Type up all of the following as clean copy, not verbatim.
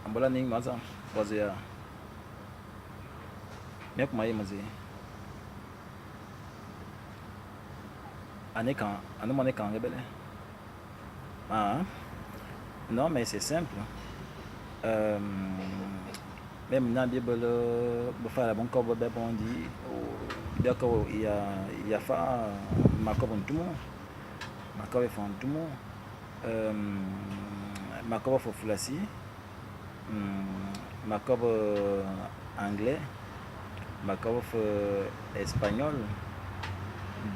Mbola ning moadzang, wa zu ya? Mia kuma yem dzé? Ane ékang, ane moan ékang a nge bele. Ah, non mais c'est simple. Euh, même na bi bele befara bon kobo be bon di bia kobo ya ya fa ma kobo ntumo ma kobo fa ntumo euh, ma kobo fa fulasi ma kobo anglais ma kobo fa espagnol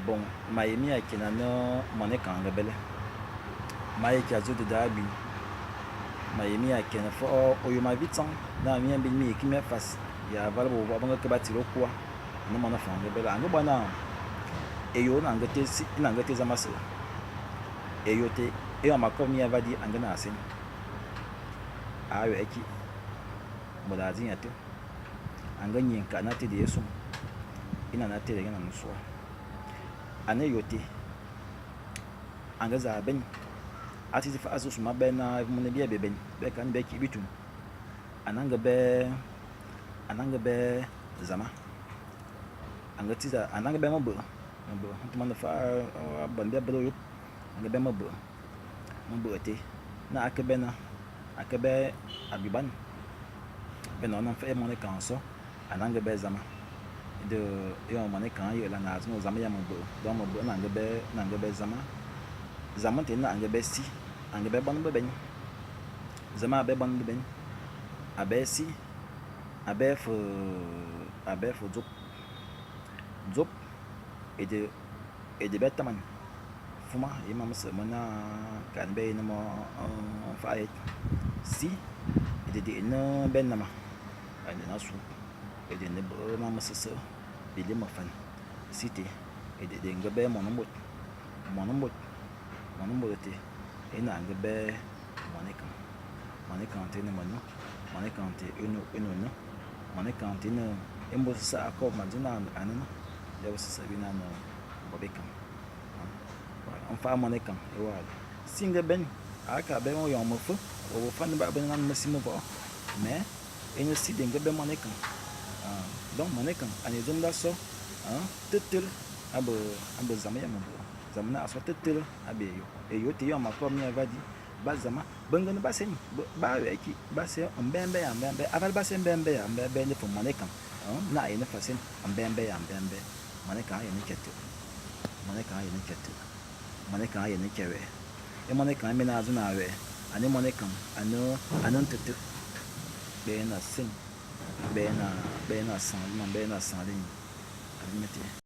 bon ma ye mia kina ane moan ékang a nga bele ma ye ki adzô de daa abuiñ ma ye mia kene fe ôyôm avitsang naa mia biñ mi ye ki mia fas ya aval be nga ke ba tsili ôkua ane moan afeng a nga bele. A nga bo naa éyô é ne a nga té dzam ase éyô té éyong ma kobe mia va di a ngen a sèñ aa yuè ki môr a dzing ya té a nge ñii nkane até de ye sum é ne ane até da yiène ane ôsua. Ane éyô té a nge dzaa abéñ a tsiti fe asu sum abé naa é vôm bia bébéñ bia kane bia kikh bitun ane a nge bèè ane a nge bèè zama a nge tsiti ane a nge bèè mebekh mebekh ntumane fe boan bia bele ôyôp a nge bèè mebekh mebekh té naa a ke bèè naa a ke bèè abiban ve naa ônon fe é moan ékang a so ane a nge bèè zama éde éyong moan ékang a yeghle ane a dzô naa zama ya mebekh donc mebekh naa a nge bèè naa a nge bèè zama zama té naa a nge bèè si a nge bèè boan bebèñ zama a bèè boan bebèñ a bèè si a bèè fe a bèè fe dzôp dzôp éde éde bia taman fuma ye é mam mese me ne kane bia yen mo nfa ayet si éde é ne bia nama a ne asu éde é ne é mam mesese bilé mefan si té éde é nge bèè moan môt moan môt moan môt té é ne a nge bèè moan ékang moan ékang té é ne menu moan ékang té é ne ônu moan ékang té é ne é môs ôsese a kobe ma dzô naa a ne na bia besese bi ne ane bob ékang nfa moan ékang é wa si nge bèñ a ke bèè ôyông mefe ô fane be ne mesi mevokh mais é ne si de nge bèè moan ékang donc moan ékang a ne é dzôm da so tetel abe abe zama ya mebekh zama naa a so tetel abe éyô éyô té éyong ma kobe mia va di ba zama be ngene ba sèñ ba yuè ki ba sèñ mbèmbèè ya mbèmbèè aval ba sèñ mbèmbèè ya mbèmbèè é ne fe moan ékang naa a yiène fe sèñ mbèmbèè ya mbèmbèè moan ékang a yiène ke te moan ékang a yiène ke te moan ékang a yiène ke wèè é moan ékang émièn a dzô naa wèè ane moan ékang ane ane ntete be yiène sèñ be yiène be yiène sanghle mam be yiène sanghle éning abim été.